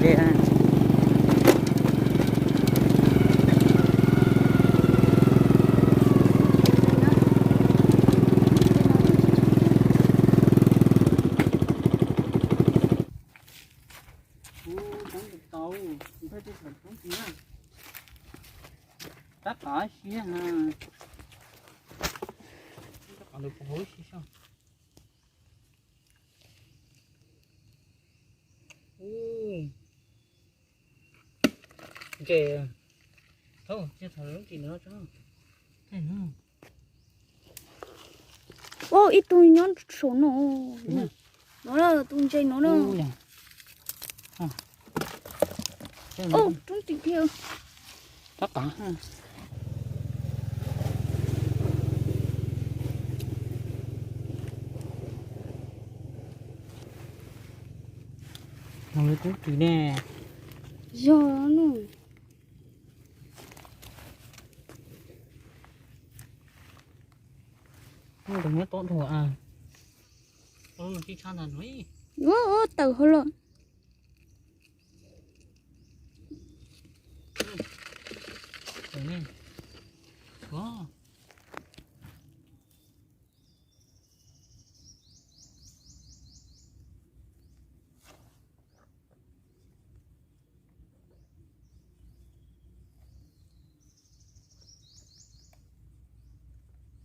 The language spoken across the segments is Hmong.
Ces tab tom siab na. Tom ntawd puas huv si soj. Ces thaum cia thaum lub tim no tso. Ua ib tug nyob saum no. No na, tus ntse no na. Roob tim kiag. Tab tom no lub roob tim ne. Yog no. Tus nyob tod dhau a. Ua tawm hauv los.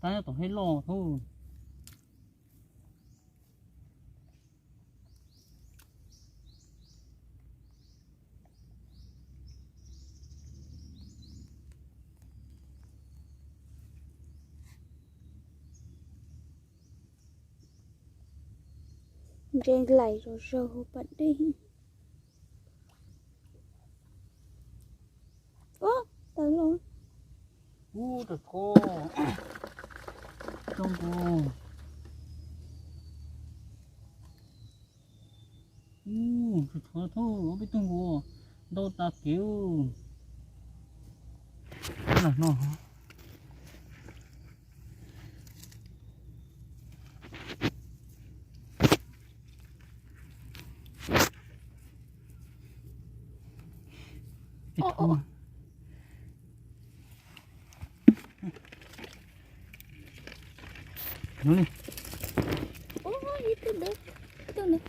Tab nyob tom hib loj hauv. Ntse laim zom zaws hauv pas dej. Ub, tawm los. Ub, rau tho. Rau nkaus. Ub, rau tho thauj ob peb tug nkaus. Ntau tas kev.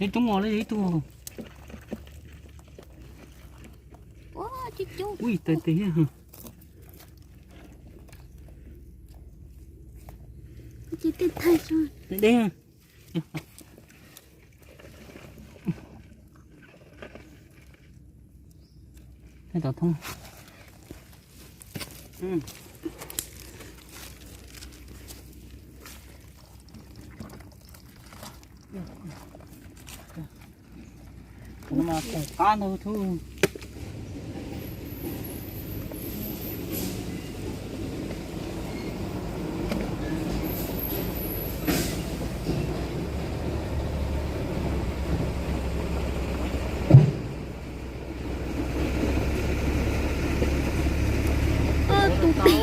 Ib tug mos li ib tug. Ui, tais tes thiab. Deb. Tom thoob. Kuv no mas koom qab ntau thub. Tus pem.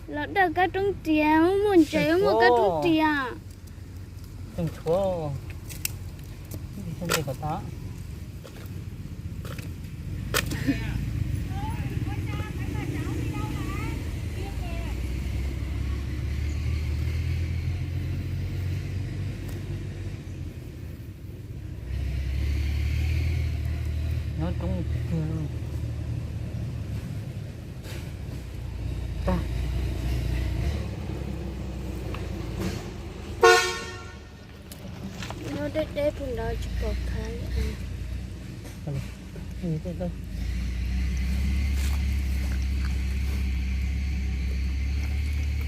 Los dawj kab roob riam, muaj ntses muaj kab roob riam. Nyob roob tiag tiag. Nyob deb deb puag nrad tsis pom qab li.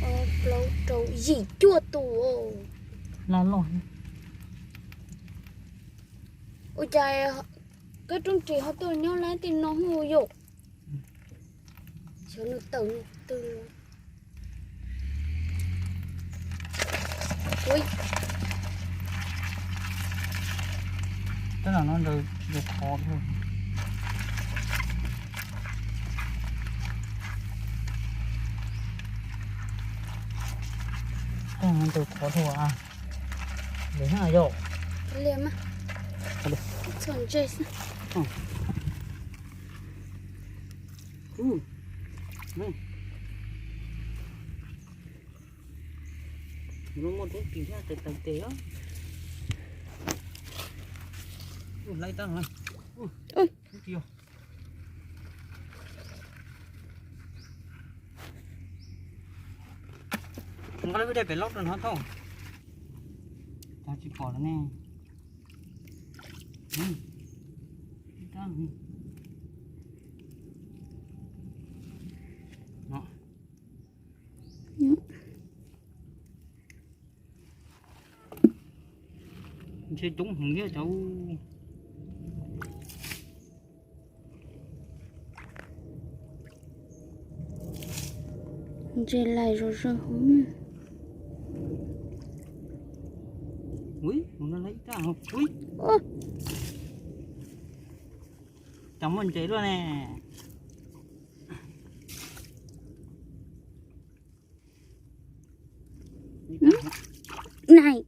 Ob plaub rau yim cuaj tus. Ua cas kab roob ris ho tuaj nyob lawm tej no hu yom? Cov no tawm twg? Ui, tab no no ntaus khov dhau. Tab no ntaus khov dhau a. Lawm na yog. Liam mas. Txhob ntse xwb. Muaj roob ris thiab tes taw tes os. Hlais tau no. Roob ris. Nqa lub vij dej pem laub rau no thauj. Cov tsis pom lawm ne. Ntshe coob heev thiab cov. Ntse lais zog zog hauv. Ui, mus no ib rab. Ui, cas muaj ntses luaj ne. Nai.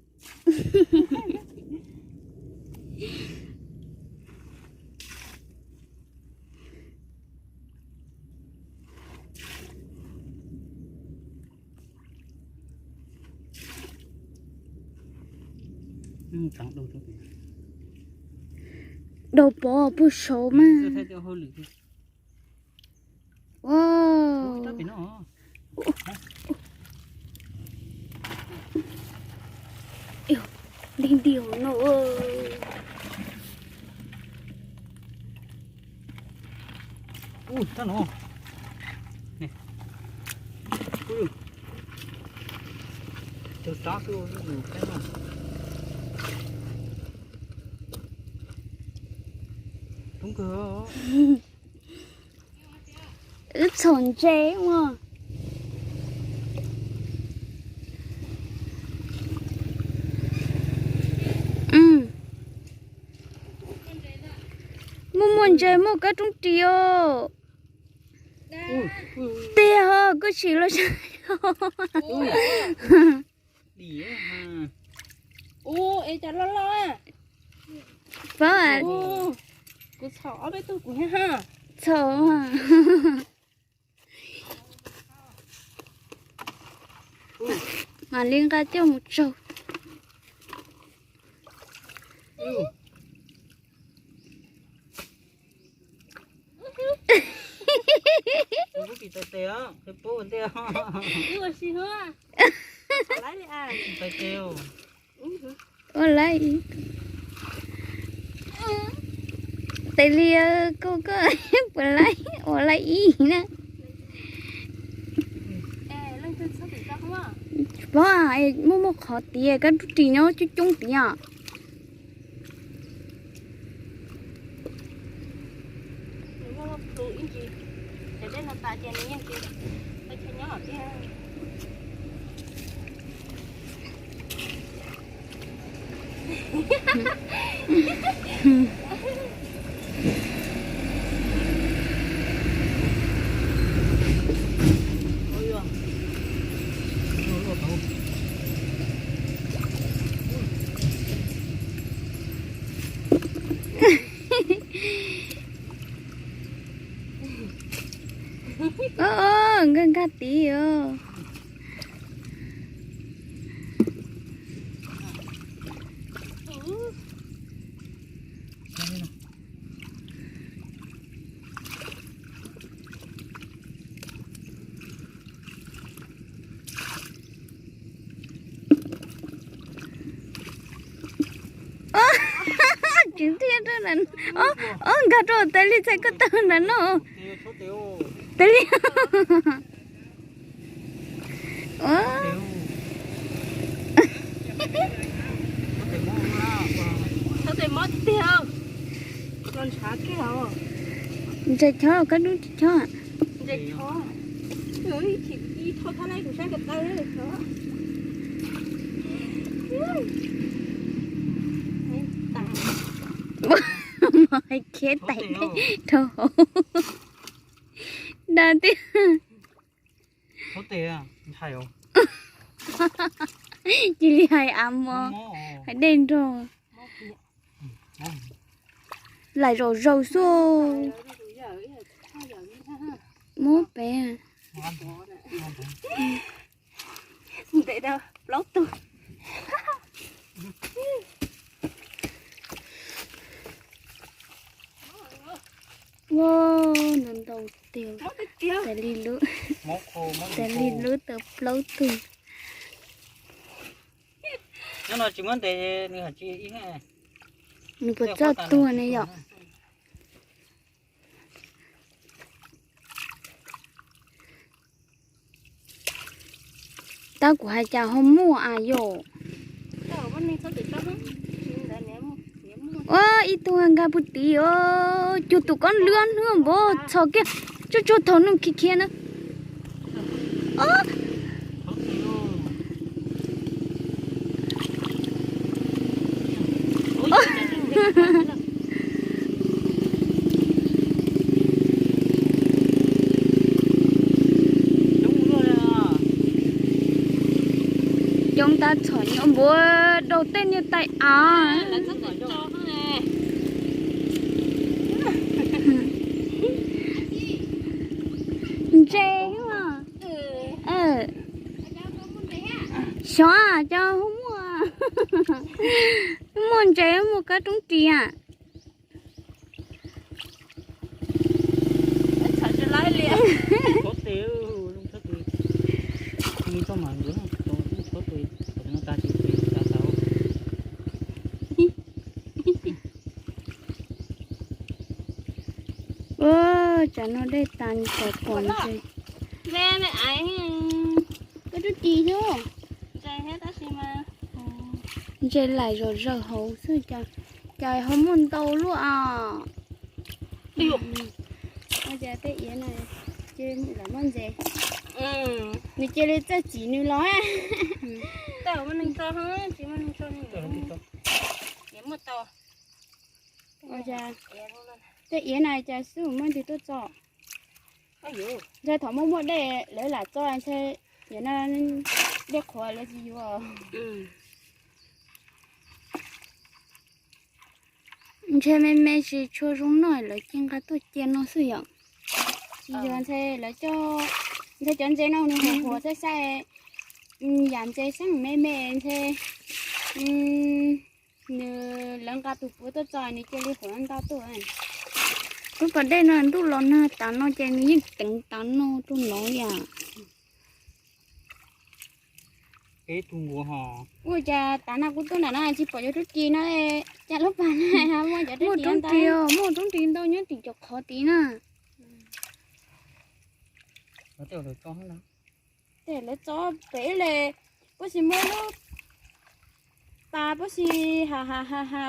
Dau pov puag saud mas. Ua, lig nti no. Tab no, cog rab xwb, tub kawg. Wb txhaum ntses ua. Muaj muaj ntses, muaj kab roob ris os. Tiag ho, koj sim los saib. Ua, es cov loj loj. Paub, kuv txhaum ob peb tug kuv thiab ha. Txhaum. Mam li nqa coj mus tsaug. Ua laib. Tes li, koj koj puas laib, ua laib ib na. Tsis paub, muaj muaj qhov tias kab roob ris nyob coob coob tias. Nkag nkag tid os. Tseem thiaj rau, ob nkag rau tes li txhais koj tawg ntawm no. Tes li. Ntshai chob, koj dub tsis chob. Ntses tsho. Ib chim ib thoj thab laib kuv saib ko taw tsho. Khiav tais rau hauv. Dag tiag. Cia li hais av mos, hais dej nrog. Laim zom zaws xwb. Muab pem. Ntev plaub tug. Ua, ntau ntau tiag. Tas li lub, tas li lub tau plaub tug. Nws puas txawj tuag ne yom? Tab kuv hais cas ho muaj as yom. Ua ib tug nkag puag tid os, cuag tus kob lwb hnub npog txhos kiag, tsuag tsuag thaum nws khiav khiav na. Coob tab txhom nyob npuav rau tej niag tais av. Ntses. Xyov cas muaj, muaj ntses muaj kab roob ris a. Ua, tsam no dej tas txom pom ntses. Ntses laim zom zaws hauv xwb, cas ho muaj ntau luaj os. Ua cas tej iav no cia li muaj ntses, nws cia li txawj txim nws los. Ua cas tej iav no cas xub muaj ntsis tuaj txo. Ntshai thaum muaj muaj dej lawv lam txo, ntshai yam no dej qhuav lawv tsis yuav. Ntshe me me tsis tshua zoo noj lawv cia nqa tuaj cia no xwb yom. Tsis yuav, ntshai lawv coj, ntshai cov ntses no nws huam huam xaib xaib, yam ntses xeeb me me ntshe nws, lawv nqa tus puav tuaj txo nws cia li huam ntau tuaj. Lub pas dej no ntuj los nag tas no ces nws yeej ceev tas no rau no yom. Ua cas tas no kuv tuaj nram no tsis pom cov roob ris no, cas lub pas no muaj cov roob ris, muaj roob ris ntau nyob tim cov qhov tid na. Tej lawv txo pem ib le, puab tsis muaj lub pas, puab tsis ha ha ha ha,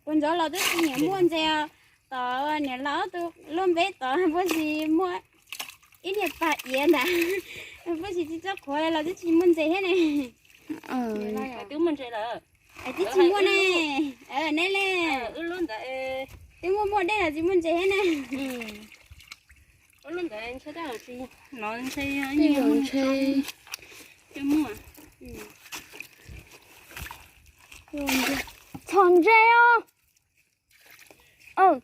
puas ntxov los twb tsis nyiam muaj ntses os. Tom niam laus tus luaj npeb tod puab tsis muaj ib niag pas iav ntawd, puab tsis tsis txawj qhuav los twb tsis muaj ntses thiab ne. Twb muaj ntses lawm. Twb tsis muaj ne. Neb le, twb muaj muaj dej los tsis muaj ntses thiab ne. Ua lub ntawd ntshe tab tsis, no ntshe ntshe muaj. Txhom ntses os.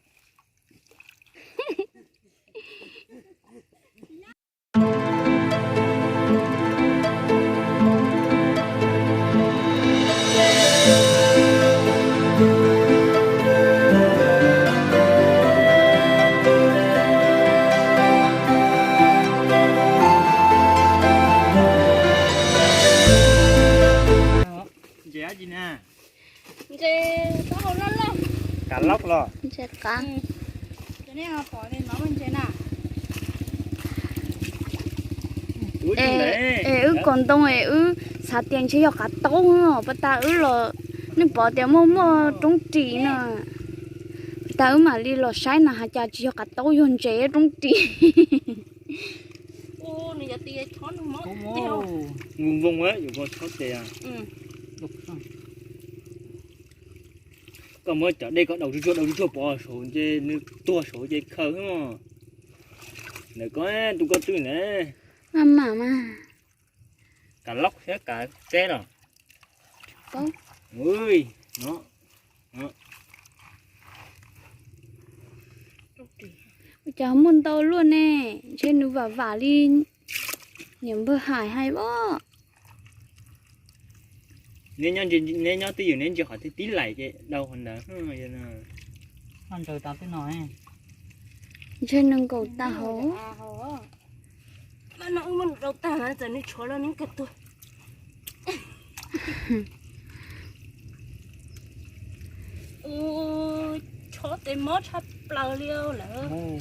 Ntses taub hau loj loj. Kav laub los? Ntses qav. Cov nej pom no ntses na. Es wb kaus ntoo es wb xav tias ntshe yog qav taub, pas tas wb los nej pom tias muaj muaj roob ris na. Pas tas wb mam li los saib na has cas tsis yog qav taub, yog ntses roob ris. Ua, nws yog tis chob nws mob tiag. Nws voos yuav koj chob tes. Koj muab cov dej koj daus tsuag tsuag daus tsuag tsuag pov saud ces nws tuag saud ces khaws xwb mog. Ntawm koj tus koj twj na. Maj mam mas. Kav loj thiab kav teb los. Ui, no. Ua cas muaj ntau luaj ne, ntshe nws vam vam li niam npawg hais hais os. Neb nyob twj ywm neb ntsia qhov twg tib laim ces dau qhov ntawd. Ntshe nws nkaum tag hauv. Mas no wb muab nws rau tag mas txawm nws tshuav los nws kawg tuag. Ua, chob tes mob tshaj plaws li lawm.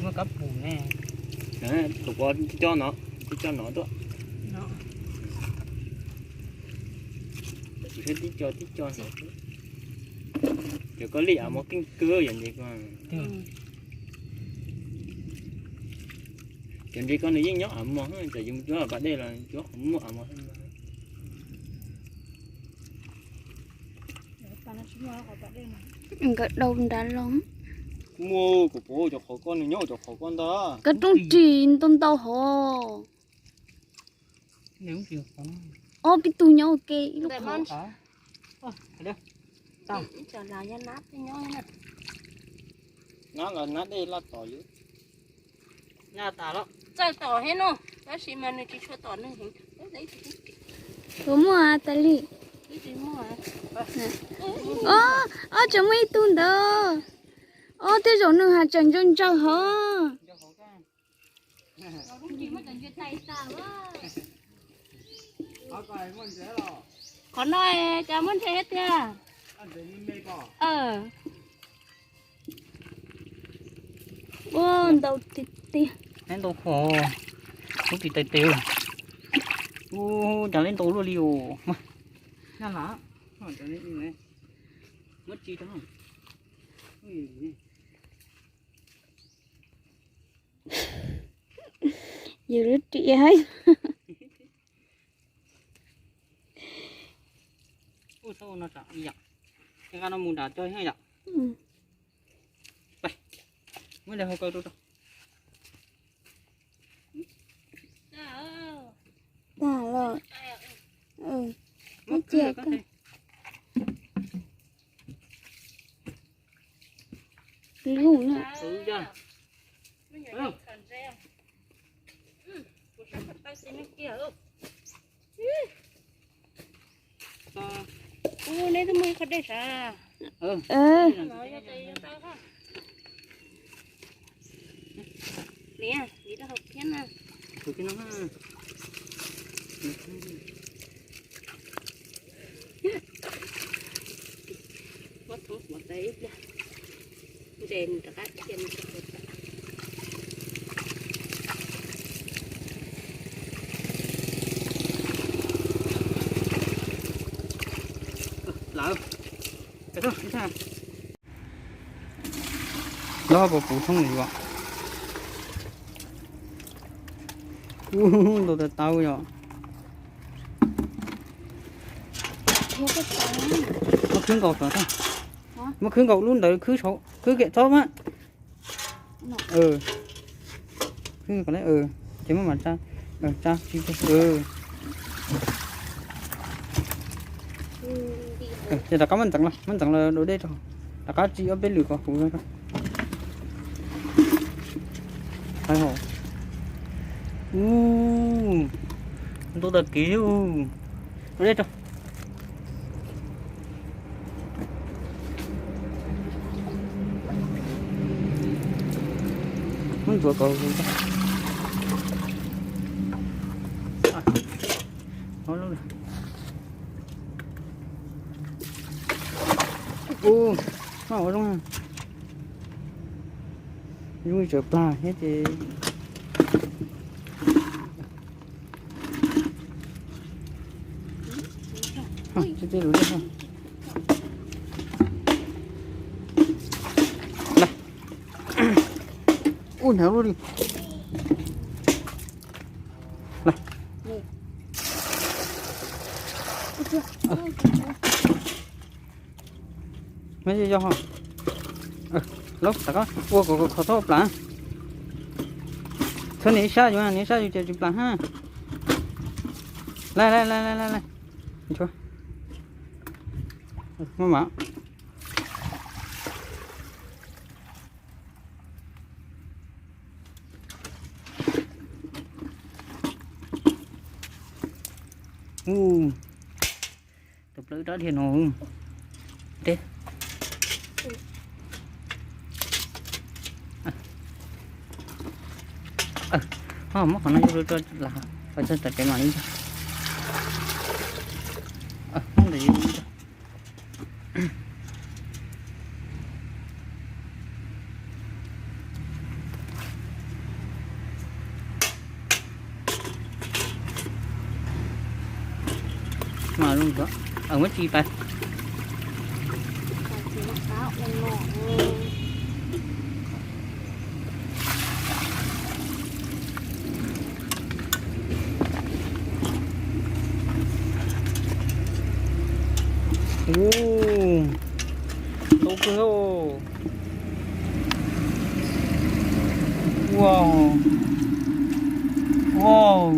Muaj kab pum ne. Tus pov tib co no, tib co no tuaj. Tib co tib co. Cov koj li av mos keej kawg yom ntses ko. Cov ntses ko nws yeej nyob av mos, txawm yus mus cuab pas dej los cuab qhov muaj av mos. Nkawd dau nrad los. Muaj kuv pom cov qhov ko nws nyob cov qhov ko ntag. Koj rooj ris ntau ntau hov. Ob peb tug nyob ua ke ib lub qhov. Nab los nab dej loj tom yus. Txawj tom thiab no, tab sis mas nws tsis tshua tom nws heev. Kuv muaj tas li. Ob, ob tseem muaj ib tug ntawd. Ob, tej zaum nws hais tseem ntsaws ntsaws hov. Qhov no cas muaj ntses thiab tiag. Ua ntau tiag tiag. Neb ntau kho, lub ris tais tes. Ua cas neb ntau luaj li os. Muab tsis rau. Yus lub ris hais. Ua no mus nram co yom. Muab hau kaw rau. Tag los. Muab cia kawg. Lub na. Ub, neb twb muaj ib qho dej sav. Niam, vim rau hauv thiab na. Muab thoob huav tawv ib pliag, ntses nws rov qab dhia nws rau huav tawv. Lawv, lawv puas puv thoob li os. Ub, ntau tas tau yom. Muab khwb nkaus saud, muab khwb nkaus lub ntawd khwb saud, khwb kiag txhob mas. Ces muab mas tsa, tsa tsis. Ces rov qab muab ntxeev los, muab ntxeev los dua dej rau, rov qab tsis ob peb lwm kom huv. Ub, ntau tag kev. Dua dej rau. Muab ntxuav kom huv. Ub, noj ua zoo. Zoo li tsawv plag thiab ces. Tej tej lus dej. Hnyav luaj li. Los. Meb yog, laub tas koj ua kom khov thoob plas. Txhob nias ib sab yus, nias ib sab yus ces tsis plas hab. Laij, laij, laij, laij, laij. Muaj mas. Tus plawv rab dhia no. Muab qhov no rau, rau las, qhov txog tom kev mam li ntag. Muab ntawm yus. Mas zoo, muab tsis pais. Ntau kawg. Wow. Wow.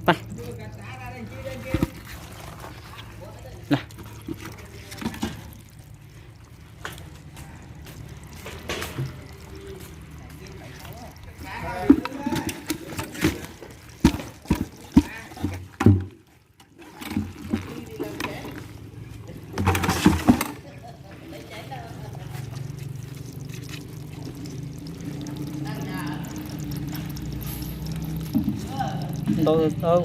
Pais. Los. Ntau tau.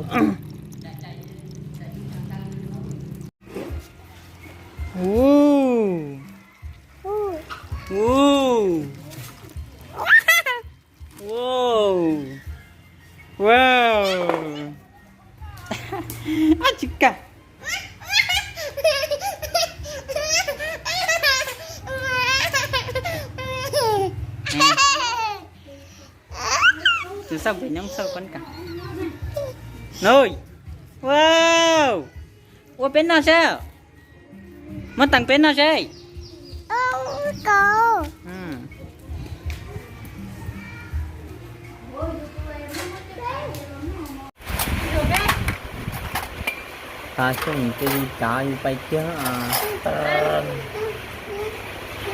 Wow. Wow. Wow. Wow. Ab, tsis kam. Tus xauj pem nyob xauj pab kam. Nuj. Wow. Ua peb noj saib. Muab teem peb noj saib. Tav xyoo ces yus cav yus pais kiag.